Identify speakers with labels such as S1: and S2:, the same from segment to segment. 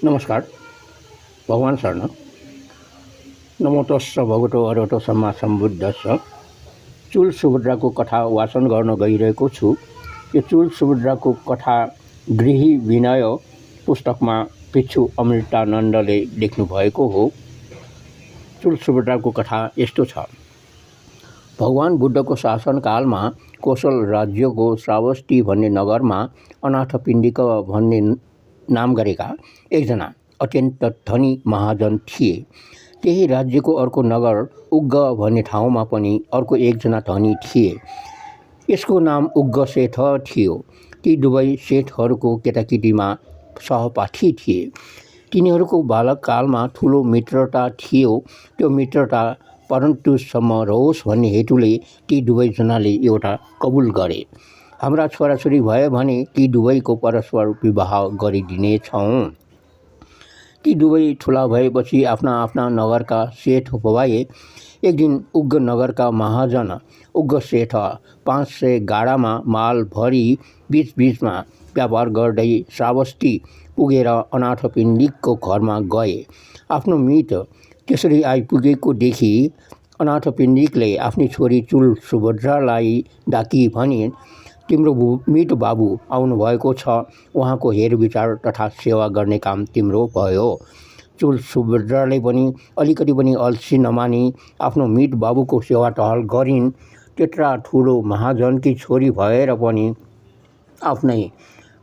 S1: नमस्कार। भगवान शरण। नमो तस्स भगवतो अरहतो सम्मा सम्बुद्धस्स। चुल सुभद्राको कथा वाचन गर्न गइरहेको छु। यो चुल सुभद्राको कथा गृही विनय पुस्तकमा भिक्षु अमृतानन्दले लेख्नु भएको हो। चुल सुभद्राको कथा यस्तो छ। भगवान बुद्धको शासनकालमा कोशल राज्यको श्रावस्ती भन्ने नगरमा अनाथपिण्डिक भन्ने नाम गरेका एकजना अत्यन्त धनी महाजन थिए। त्यही राज्यको अर्को नगर उग्ग भन्ने ठाउँमा पनि अर्को एकजना धनी थिए। यसको नाम उग्ग सेठ थियो। ती दुवै सेठहरूको केटाकेटीमा सहपाठी थिए। तिनीहरूको बालककालमा ठुलो मित्रता थियो। त्यो मित्रता परन्तुसम्म रहोस् भन्ने हेतुले ती दुवैजनाले एउटा कबुल गरे। हाम्रा छोराछोरी भए भने ती दुवैको परस्पर विवाह गरिदिनेछौँ। ती दुवै ठुला भएपछि आफ्ना आफ्ना नगरका सेठ भए। एक दिन उग्ग नगरका महाजन उग्ग सेठ 500 गाडामा माल भरी बीचबीचमा व्यापार गर्दै श्रावस्ती पुगेर अनाथपिण्डिकको घरमा गए। आफ्नो मित त्यसरी आइपुगेको देखि अनाथपिण्डिकले आफ्नी छोरी चुल सुभद्रालाई डाकी भने, तिम्रो मित बाबु आउनुभएको छ, उहाँको हेरविचार तथा सेवा गर्ने काम तिम्रो भयो। चुल सुभद्राले पनि अलिकति पनि अल्छी नमानी आफ्नो मित बाबुको सेवा टहल गरिन्। त्यत्रा ठुलो महाजनकी छोरी भएर पनि आफ्नै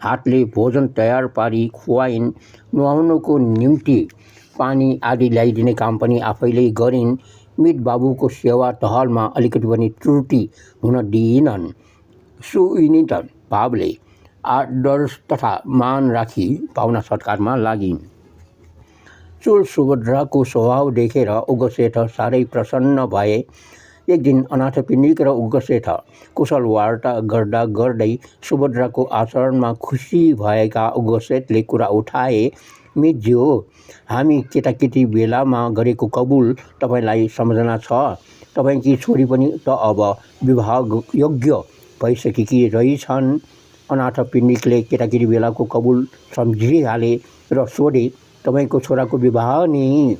S1: हातले भोजन तयार पारी खुवाइन्। नुहाउनको निम्ति पानी आदि ल्याइदिने काम पनि आफैले गरिन्। मित बाबुको सेवा टहलमा अलिकति पनि त्रुटि हुन दिइनन्। सुविनीत भावले आदर तथा मान राखी पाहुना सत्कारमा लागिन्। चुल सुभद्राको स्वभाव देखेर उग्गसेठ साह्रै प्रसन्न भए। एक दिन अनाथपिण्डिक र उग्गसेठ कुशल वार्ता गर्दा गर्दै सुभद्राको आचरणमा खुसी भएका उग्गसेठले कुरा उठाए, मितज्यू, हामी केटाकेटी बेलामा गरेको कबुल तपाईँलाई सम्झना छ। तपाईँकी छोरी पनि त अब विवाह योग्य भइसकेकी रहेछन्। अनाथपिण्डिकले केटाकेटी बेलाको कबुल सम्झिहाले र सोधे, तपाईँको छोराको विवाह नि?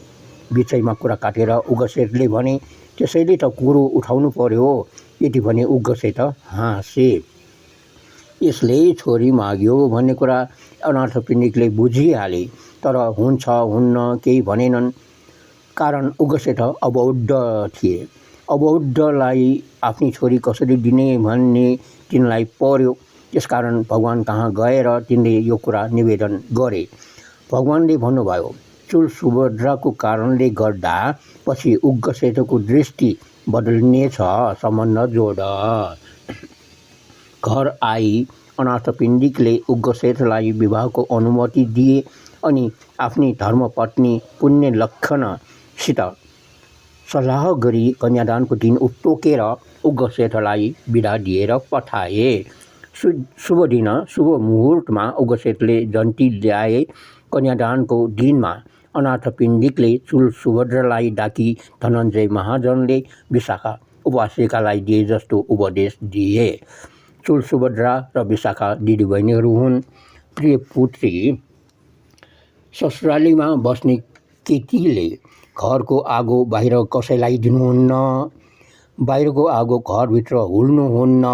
S1: बिचैमा कुरा काटेर उग्गसेठले भने, त्यसैले त कुरो उठाउनु पर्यो। यति भने उग्गसेठ हाँसे। यसले छोरी माग्यो भन्ने कुरा अनाथपिण्डिकले बुझिहाले, तर हुन्छ हुन्न केही भनेनन्। कारण उग्गसेठ अबौद्ध थिए। अबौद्धलाई आफ्नी छोरी कसरी दिने भन्ने तिनलाई पर्यो। त्यसकारण भगवान कहाँ गएर तिनले यो कुरा निवेदन गरे। भगवानले भन्नुभयो, चुल सुभद्राको कारणले गर्दा पछि उग्गसेठको दृष्टि बदल्नेछ, सम्बन्ध जोड। घर आई अनाथपिण्डिकले उग्गसेठलाई विवाहको अनुमति दिए अनि आफ्नी धर्मपत्नी पुण्यलक्षणसित सल्लाह गरी कन्यादानको दिन तोकेर उग्गसेठलाई बिदा दिएर पठाए। शुभ दिन शुभ मुहुर्तमा उग्गसेठले जन्ती ल्याए। कन्यादानको दिनमा अनाथपिण्डिकले चुल सुभद्रालाई डाकी धनञ्जय महाजनले विशाखा उपासिकालाई दिए जस्तो उपदेश दिए। चुल सुभद्रा र विशाखा दिदीबहिनीहरू हुन्। प्रिय पुत्री, ससुरालीमा बस्ने केटीले घरको आगो बाहिर कसैलाई दिनुहुन्न। बाहिरको आगो घरभित्र हुल्नुहुन्न।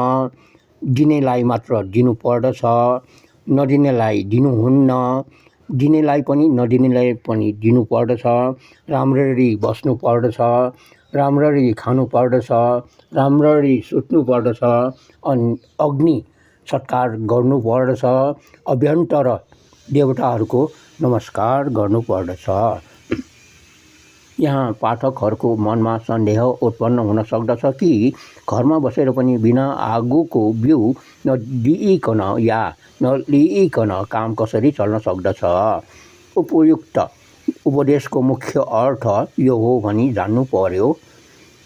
S1: दिनेलाई मात्र दिनुपर्दछ, नदिनेलाई दिनुहुन्न। दिनेलाई पनि नदिनेलाई पनि दिनुपर्दछ। राम्ररी बस्नु पर्दछ, राम्ररी खानु पर्दछ, राम्ररी सुत्नु पर्दछ, अग्नि सत्कार गर्नुपर्दछ, अभ्यन्तर देवताहरूको नमस्कार गर्नुपर्दछ। यहाँ पाठकहरूको मनमा सन्देह उत्पन्न हुन सक्दछ कि घरमा बसेर पनि बिना आगोको बिउ नदिइकन या नलिइकन काम कसरी चल्न सक्दछ। उपयुक्त उपदेशको मुख्य अर्थ यो हो भनी जान्नु पर्यो।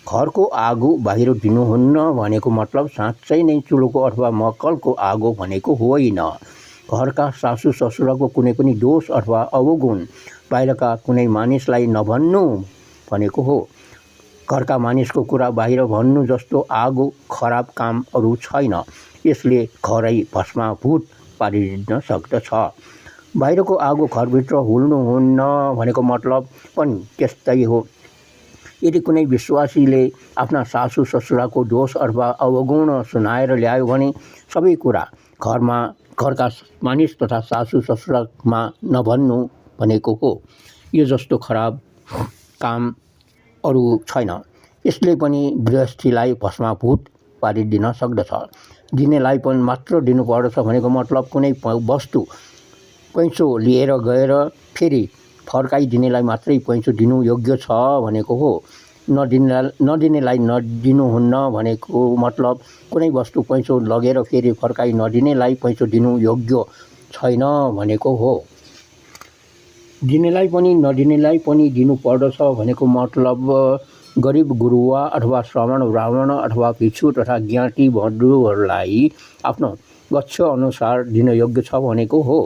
S1: घरको आगो बाहिर दिनुहुन्न भनेको मतलब साँच्चै नै चुलोको अथवा मक्कलको आगो भनेको होइन। घरका सासु ससुराको कुनै पनि दोष अथवा अवगुण बाहिरका कुनै मानिसलाई नभन्नु भनेको हो। घरका मानिसको कुरा बाहिर भन्नु जस्तो आगो खराब काम अरू छैन। यसले घरै भस्माभूत पारिदिन सक्दछ। बाहिरको आगो घरभित्र हुल्नुहुन्न भनेको मतलब पनि त्यस्तै हो। यदि कुनै विश्वासीले आफ्ना सासू ससुराको दोष अथवा अवगुण सुनाएर ल्यायो भने सबै कुरा घरका मानिस तथा सासू ससुरामा नभन्नु भनेको हो। यो जस्तो खराब काम अरू छैन। यसले पनि गृहस्थीलाई भस्माभूत पारिदिन सक्दछ। दिनेलाई पनि मात्र दिनुपर्दछ भनेको मतलब कुनै वस्तु पैँचो लिएर गएर फेरि फर्काइदिनेलाई मात्रै पैँचो दिनु योग्य छ भनेको हो। नदिनेलाई नदिनुहुन्न भनेको मतलब कुनै वस्तु पैँचो लगेर फेरि फर्काइ नदिनेलाई पैँचो दिनु योग्य छैन भनेको हो। दिनेलाई पनि नदिनेलाई पनि दिनुपर्दछ भनेको मतलब गरिब गुरुवा अथवा श्रमण ब्राह्मण अथवा भिक्षु तथा ज्ञाति बन्धुहरूलाई आफ्नो गच्छ अनुसार दिन योग्य छ भनेको हो।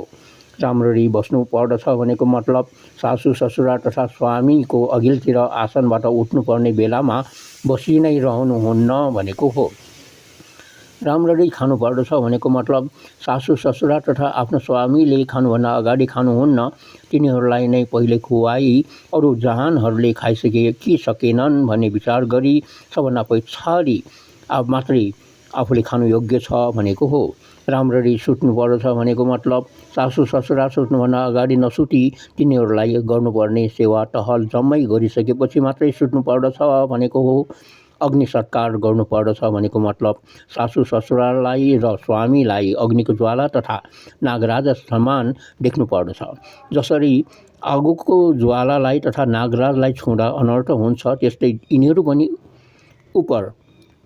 S1: राम्ररी बस्नु पर्दछ भनेको मतलब सासू ससुरा तथा स्वामीको अघिल्तिर आसनबाट उठ्नुपर्ने बेलामा बसी नै रहनुहुन्न भनेको हो। राम्ररी खानु पर्दछ भनेको मतलब सासू ससुरा तथा आफ्नो स्वामीले खानुभन्दा अगाडि खानुहुन्न। तिनीहरूलाई नै पहिले खुवाई अरू जहानहरूले खाइसके कि सकेनन् भन्ने विचार गरी सबभन्दा पछाडि मात्रै आफूले खानु योग्य छ भनेको हो। राम्ररी सुत्नु पर्दछ भनेको मतलब सासू ससुरा सुत्नुभन्दा अगाडि नसुती तिनीहरूलाई गर्नुपर्ने सेवा टहल जम्मै गरिसकेपछि मात्रै सुत्नु पर्दछ भनेको हो। अग्नि सत्कार गर्नुपर्दछ भनेको मतलब सासू ससुरालाई र स्वामीलाई अग्निको ज्वाला तथा नागराज समान देख्नु पर्दछ। जसरी आगोको ज्वालालाई तथा नागराजलाई छुँदा अनर्थ हुन्छ त्यस्तै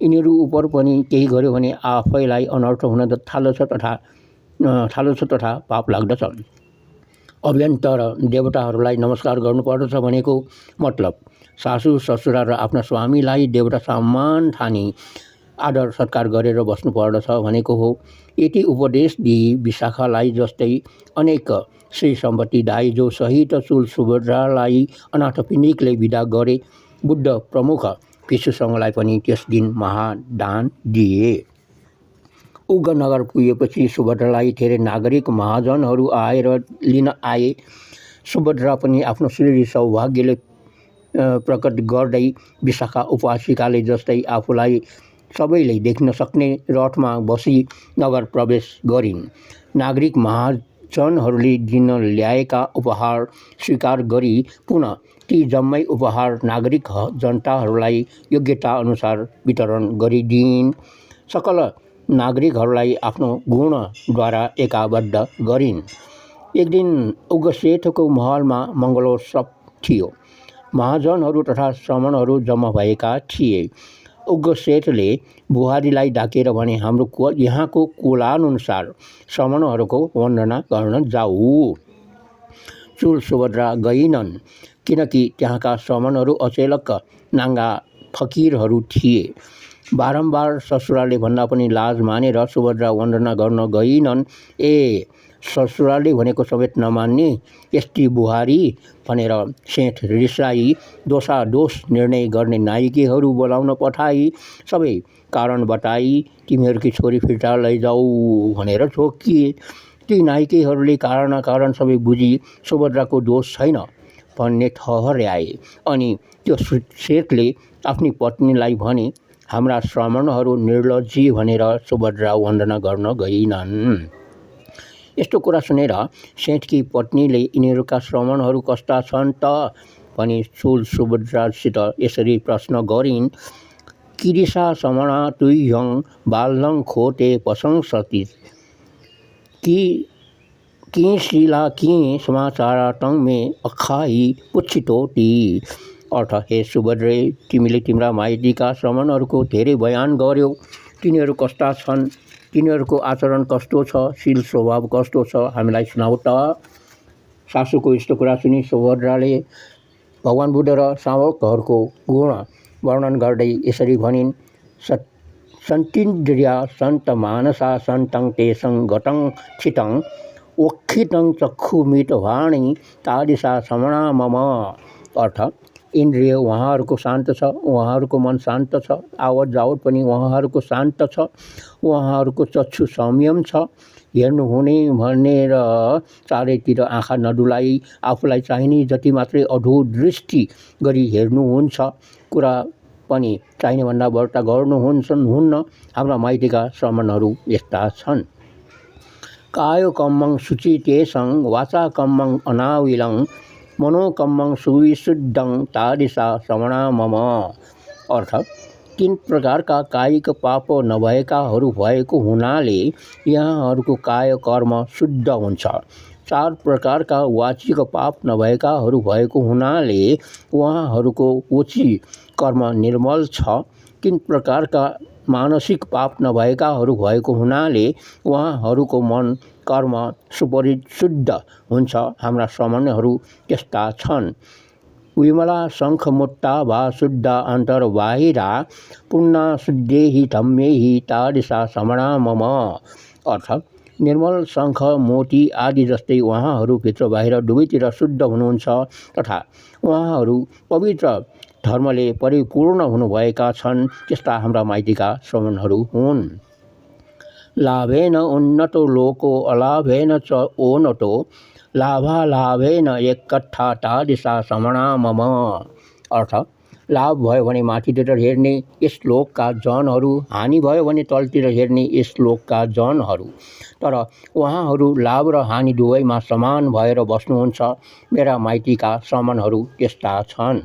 S1: यिनीहरू उपर पनि केही गर्यो भने आफैलाई अनर्थ हुन थाल्छ तथा पाप लाग्दछ। अभ्यन्तर देवताहरूलाई नमस्कार गर्नुपर्दछ भनेको मतलब सासू ससुरा र आफ्ना स्वामीलाई देवता सम्मान ठानी आदर सत्कार गरेर बस्नु पर्दछ भनेको हो। यति उपदेश दिई विशाखालाई जस्तै अनेक श्री सम्पत्ति दाइजो सहित चुल सुभद्रालाई अनाथपिण्डिकले विदा गरे। बुद्ध प्रमुख भिक्षुसँगलाई पनि त्यस दिन महादान दिए। उग्र नगर पुगेपछि सुभद्रालाई धेरै नागरिक महाजनहरू आएर लिन आए। सुभद्रा पनि आफ्नो श्री सौभाग्यले प्रकट गर्दै विशाखा उपासिकाले जस्तै आफूलाई सबैले देख्न सक्ने रथमा बसी नगर प्रवेश गरिन्। नागरिक महाजनहरूले दिन ल्याएका उपहार स्वीकार गरी पुनः ती जम्मै उपहार नागरिक जनताहरूलाई योग्यता अनुसार वितरण गरिदिइन्। सकल नागरिकहरूलाई आफ्नो गुणद्वारा एकाबद्ध गरिन्। एक दिन उग्रसेठको महलमा मङ्गलोत्सव थियो। महाजनहरू तथा श्रमणहरू जम्मा भएका थिए। उग्रसेठले बुहारीलाई डाकेर भने हाम्रो यहाँको कुलानुसार श्रमणहरूको वन्दना गर्न जाऊ। चुल सुभद्रा गइनन् किनकि त्यहाँका श्रमणहरू अचेलक नाङ्गा फकिरहरू थिए। बारम्बार ससुराले भन्दा पनि लाज मानेर सुभद्रा वन्दना गर्न गइनन्। ससुराले भनेको समेत नमान्ने यस्ती बुहारी भनेर सेठ रिसाई दोषादोष निर्णय गर्ने नायिकीहरू बोलाउन पठाई सबै कारण बताई तिमीहरूकी छोरी फिर्ता लैजाऊ भनेर झोकिए। ती नायिकीहरूले कारण सबै बुझी सुभद्राको दोष छैन भन्ने ठहर्याए। अनि त्यो सेठले आफ्नी पत्नीलाई भने हाम्रा श्रमणहरू निर्लज्जी भनेर सुभद्रा वन्दना गर्न गइनन्। यस्तो कुरा सुनेर सेठकी पत्नीले यिनीहरूका श्रमणहरू कस्ता छन् त भनी चुल सुभद्रासित यसरी प्रश्न गरिन्। किरिसा समणा तुह्यङ बालङ खोटे पसङ सती कि शिला कि समाचार टङ मे अखाई पुच्छिटोटी। अर्थ हे सुभद्रे तिमीले तिम्रा माइतीका श्रमणहरूको धेरै बयान गर्यौ। तिनीहरू कस्ता छन्, तिनीहरूको आचरण कस्तो छ, शील स्वभाव कस्तो छ हामीलाई सुनाऊ त। सासूको यस्तो कुरा सुनि सुभद्राले भगवान् बुद्ध र सावकहरूको गुण वर्णन गर्दै यसरी भनिन्। सन्तीन्द्रिया सन्त मानसा सन्तं तेसं गतं छितं वक्षितं चक्षुमित वाणी तादिशा समणा मम। अर्थ इन्द्रिय उहाँहरूको शान्त छ, उहाँहरूको मन शान्त छ, आवत जावत पनि उहाँहरूको शान्त छ, उहाँहरूको चक्षु संयम छ, हेर्नुहुने भनेर चारैतिर आँखा नडुलाई आफूलाई चाहिने जति मात्रै अधो दृष्टि गरी हेर्नुहुन्छ, कुरा पनि चाहिने भन्दा बढ्ता हुन्न। हाम्रा माइतीका श्रमणहरू यस्ता छन्। काय कम्मं शुचितेशं वाचा कम्मं अनाविलं मनोकम्मं सुविशुद्धं तादृशा श्रमणा मम। अर्थ, 3 प्रकारका कायिक पाप नभएकाहरू भएको हुनाले यहाँहरूको काय कर्म शुद्ध हुन्छ। 4 प्रकारका वाचिक पाप नभएकाहरू भएको हुनाले उहाँहरूको वची कर्म निर्मल छ। 3 प्रकारका मानसिक पाप नभएकाहरू भएको हुनाले उहाँहरूको मन कर्म सुपरिशुद्ध हुन्छ। हाम्रा श्रमणहरू त्यस्ता छन्। विमला शङ्खमुट्टा वा शुद्धा अन्तर्बाहिरा पुण्या शुद्धेहि धम्मेहि तादृशा श्रमणा मम। अर्थ, निर्मल शङ्ख मोती आदि जस्तै उहाँहरू भित्र बाहिर दुवैतिर शुद्ध हुनुहुन्छ तथा उहाँहरू पवित्र धर्मले परिपूर्ण हुनुभएका छन्। त्यस्ता हाम्रा माइतीका श्रमणहरू हुन्। लाभेन उन्नतो लोको अलाभेन च ओनतो लाभालाभेन एकट्ठा तादृशा श्रमणा मम। अर्थ, लाभ भयो भने माथितिर हेर्ने यस लोकका जनहरू, हानि भयो भने तलतिर हेर्ने यस लोकका जनहरू, तर उहाँहरू लाभ र हानि दुवैमा समान भएर बस्नुहुन्छ। मेरा माइतीका श्रमणहरू त्यस्ता छन्।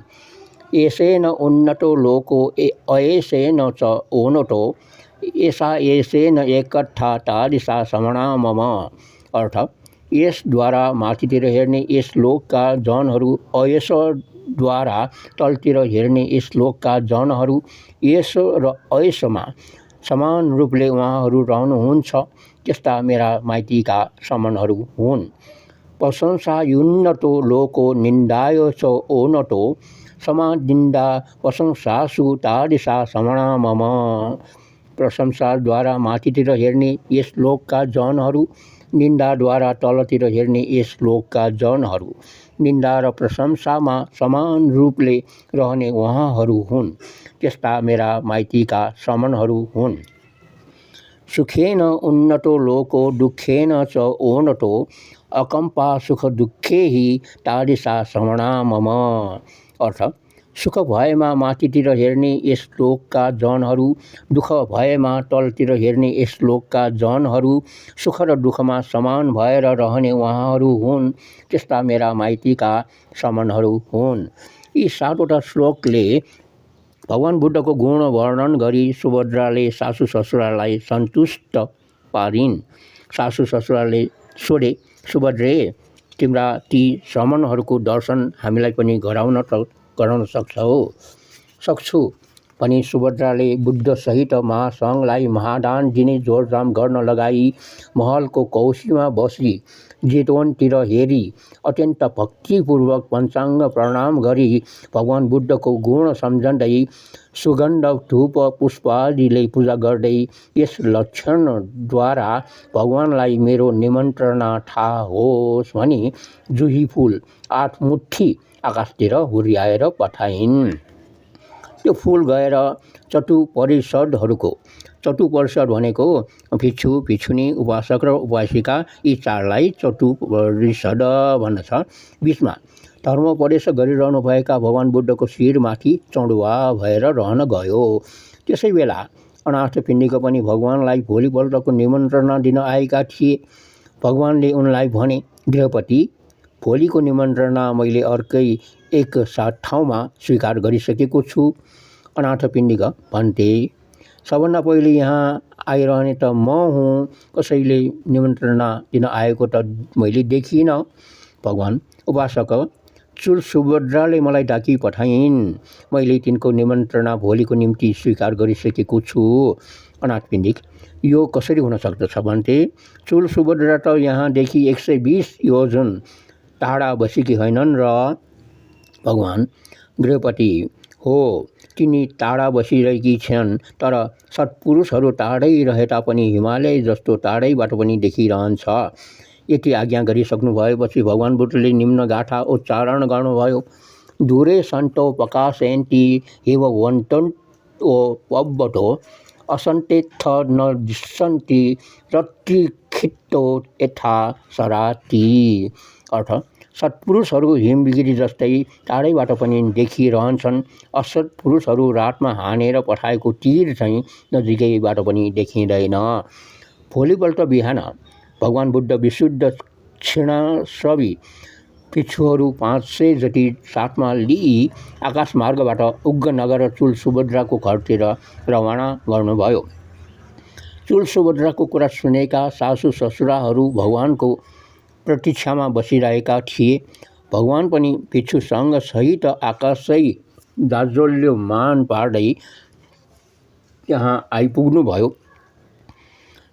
S1: एसेन उन्नतो लोको अयसेन च ओनतो एसा एसेन एकट्ठा तादृशा श्रमणा मम। अर्थ, यसद्वारा माथितिर हेर्ने यस लोकका जनहरू, अयसद्वारा तलतिर हेर्ने यस लोकका जनहरू, यस र अयसमा समान रूपले उहाँहरू रहनुहुन्छ। त्यस्ता मेरा माइतीका श्रमणहरू हुन्। प्रशंसायुन्नतो लोको निन्दाय च ओनतो समानिन्दा प्रशंसासु तादृशा श्रमणा मम। प्रशंसाद्वारा माथितिर हेर्ने यस लोकका जनहरू, निन्दाद्वारा तलतिर हेर्ने यस लोकका जनहरू, निन्दा र प्रशंसामा समान रूपले रहने उहाँहरू हुन्। त्यस्ता मेरा माइतीका श्रमणहरू हुन्। सुखेन उन्नतो लोको दुःखेन च ओनतो अकम्पा सुख दुःखेहि तादृशा श्रमणा मम। अर्थ, सुख भएमा माथितिर हेर्ने यस लोकका जनहरू, दुःख भएमा तलतिर हेर्ने यस लोकका जनहरू, सुख र दुःखमा समान भएर रहने उहाँहरू हुन्। त्यस्ता मेरा माइतीका श्रमणहरू हुन्। यी 7वटा श्लोकले भगवान बुद्धको गुण वर्णन गरी सुभद्राले सासू ससुरालाई सन्तुष्ट पारिन्। सासू ससुराले सोधे, सुभद्रे, तिम्रा ती श्रमणहरूको दर्शन हामीलाई पनि गराउन सक्छु पनि सुभद्राले बुद्धसहित महासङ्घलाई महादान दिने जोरजाम गर्न लगाई महलको कौसीमा बसी जेतवनतिर हेरी अत्यन्त भक्तिपूर्वक पञ्चाङ्ग प्रणाम गरी भगवान बुद्धको गुण सम्झँदै सुगन्ध धूप पुष्पादिले पूजा गर्दै यस लक्षणद्वारा भगवानलाई मेरो निमन्त्रणा थाहा होस् भनी जुही फुल 8 मुठी आकाशतिर हुर्याएर पठाइन्। त्यो फुल गएर चतुपरिषदहरूको, चतुपरिषद भनेको भिक्षु भिक्षुनी उपासक र उपासिका, यी 4लाई चतुपरिषद भन्दछ, बिचमा धर्मोपदेश गरिरहनुभएका भगवान बुद्धको शिरमाथि चढुवा भएर रहन गयो। त्यसै बेला अनाथपिण्डिका पनि भगवानलाई भोलिपल्टको निमन्त्रणा दिन आएका थिए। भगवानले उनलाई भने, गृहपति, भोलिको निमन्त्रणा मैले अर्कै एक साथ ठाउँमा स्वीकार गरिसकेको छु। अनाथपिण्डिका भन्थे, सबभन्दा पहिले यहाँ आइरहने त म हुँ, कसैले निमन्त्रणा दिन आएको त मैले देखिनँ। भगवान, उपासक, चुर सुभद्राले मलाई डाकी पठाइन्, मैले तिनको निमन्त्रणा भोलिको निम्ति स्वीकार गरिसकेको छु। अनाथपिण्डिक, यो कसरी हुन सक्दछ भन्थे, चुल सुभद्रा त यहाँदेखि 120 योजन टाढा बसेकी होइनन् र। भगवान, गृहपति, हो, तिनी टाढा बसिरहेकी छन्, तर सत्पुरुषहरू टाढै रहे तापनि हिमालय जस्तो टाढैबाट पनि देखिरहन्छ। यति आज्ञा गरिसक्नु भएपछि भगवान बुद्धले निम्न गाथा उच्चारण गर्नुभयो। दूरे सन्तो प्रकाशयन्ति हिमवन्तो पब्बतो असन्तेत्थ न दिशन्ति रत्रिखे खिट्टो यथा सराती अर्थ सत्पुरुषहरू हिमबिगिरी जस्तै टाढैबाट पनि देखिरहन्छन्, असत् पुरुषहरू रातमा हानेर पठाएको तीर चाहिँ नजिकैबाट पनि देखिँदैन। भोलिपल्ट बिहान भगवान बुद्ध विशुद्ध क्षीणश्रवी भिक्षुहरू 500 जति साथमा लिई आकाशमार्गबाट उग्रनगर चुल सुभद्राको घरतिर रवाना गर्नुभयो। चुल सुभद्राको कुरा सुनेका सासु ससुराहरू भगवानको प्रतीक्षामा बसिरहेका थिए। भगवान पनि भिक्षुसँग सहित आकाशै जाज्वल्यमान पार्दै त्यहाँ आइपुग्नुभयो।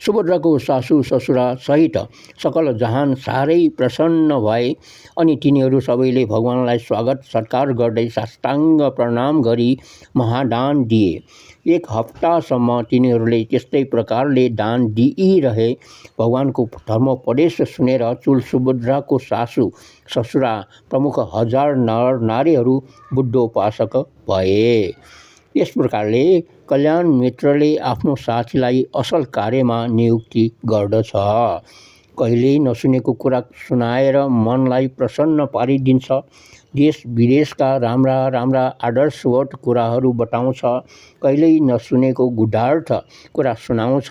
S1: सुभद्राको सासु ससुरा सहित सकल जहान साह्रै प्रसन्न भए अनि तिनीहरू सबैले भगवानलाई स्वागत सत्कार गर्दै साष्टाङ्ग प्रणाम गरी महादान दिए। 1 हप्तासम्म तिनीहरूले त्यस्तै प्रकारले दान दिइरहे। भगवानको धर्मोपदेश सुनेर चुल सुभद्राको सासु ससुरा प्रमुख 1000 नर नारीहरू बुद्धोपासक भए। यस प्रकारले कल्याण मित्रले आफ्नो साथीलाई असल कार्यमा नियुक्ति गर्दछ। कहिल्यै नसुनेको कुरा सुनाएर मनलाई प्रसन्न पारिदिन्छ। देश विदेशका राम्रा राम्रा आदर्शवत कुराहरू बताउँछ। कहिल्यै नसुनेको गुढार्थ कुरा सुनाउँछ।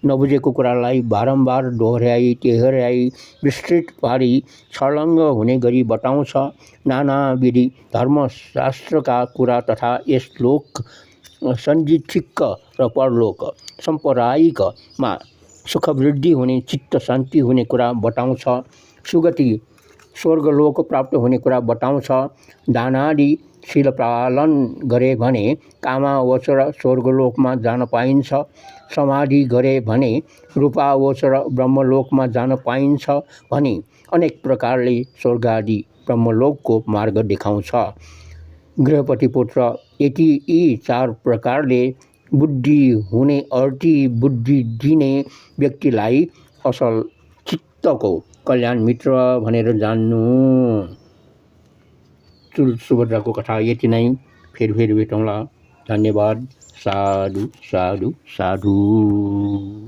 S1: नबुझेको कुरालाई बारम्बार दोहोर्याई टेहर्याई विस्तृत पारी छर्लङ्ग हुने गरी बताउँछ। नानाविधि धर्मशास्त्रका कुरा तथा यस लोक सन्धिठिक्क र परलोक सम्परायिकमा सुखवृद्धि हुने चित्त शान्ति हुने कुरा बताउँछ। सुगति स्वर्गलोक प्राप्त हुने कुरा बताउँछ। दानादि शील पालन गरे भने कामावचर स्वर्गलोकमा जान पाइन्छ। समाधि गरे भने रूपावचर ब्रह्मलोकमा जान पाइन्छ भनी अनेक प्रकारले स्वर्गादि ब्रह्मलोकको मार्ग देखाउँछ। गृहपति पुत्र यी 4 प्रकारले बुद्धि हुने अर्ती बुद्धि दिने व्यक्तिलाई असल चित्तको कल्याण मित्र भनेर जान्नु। चुल सुभद्राको कथा यति नै। फेरि भेटौँला। धन्यवाद। साधु साधु साधु।